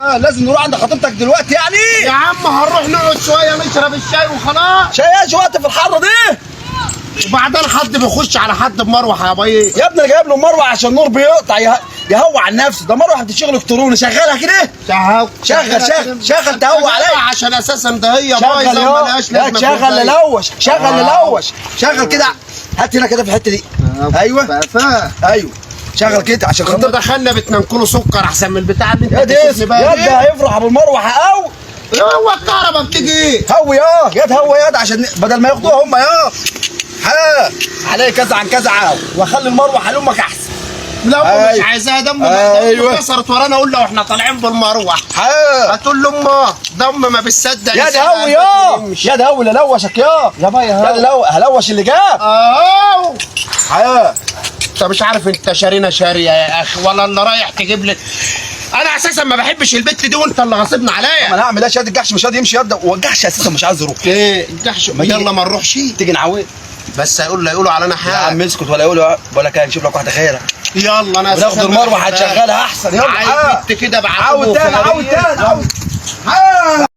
لازم نروح عند خطيبتك دلوقتي يعني. يا عم هنروح نقعد شوية نشرب الشاي وخلاص. شاي ايش وقت في الحر دي؟ وبعدين حد بيخش على حد بمروحه يا بيه؟ يا ابني انا جايب له مروحة عشان النور بيقطع، يهوى عن نفسه. ده مروحة بتشتغل الكتروني، شغلها كده. شغل شغل شغل شغل تهوى عليا. عشان اساسا ده هي شغل بايظة وملهاش يا لازمه. شغل للوش، شغل للوش، شغل كده. هات هنا كده في الحتة دي. ايوه ايوه شغل كده عشان خاطر خاطر دخلنا بتنكله سكر احسن من البتاع اللي انت يا ديس بتشوفني بقى يا دي. ده هيفرح بالمروحه قوي. هو الكهرباء بتيجي ايه؟ هوي يا هوي يا عشان بدل ما ياخدوها هم يا ها عليه كذا عن كذا عاو، واخلي المروحة لامك احسن. لو مش أيوة. عايزاها دم. أيوة. كسرت ورانا اقول له احنا طالعين بالمروحه. ها هتقول لامه دم ما بتصدق. يا ده هوي يا ده هوي للوشك يا يا باي يا ده لو هلوش اللي جاب. اهو ها انت مش عارف انت شارينا شاريه يا اخي ولا اللي رايح تجيب لي. انا اساسا ما بحبش البت دي وانت اللي غاصبنا ما عليا. انا هعمل ايه؟ شاد الجحش مش راضي يمشي يا ده، والجحش اساسا مش عايز يروح. ايه الجحش؟ يلا ما نروحش. تيجي نعوي بس هيقول يقولوا علينا يا حاجة. عم اسكت ولا يقولوا ولا كان، نشوف لك واحدة خيره. يلا انا وناخد اساسا ما المروحة بحبهاش. هتشغلها احسن. يلا عايز ها. بنت كده بعد عاود تاني عاود تاني عاود. ها.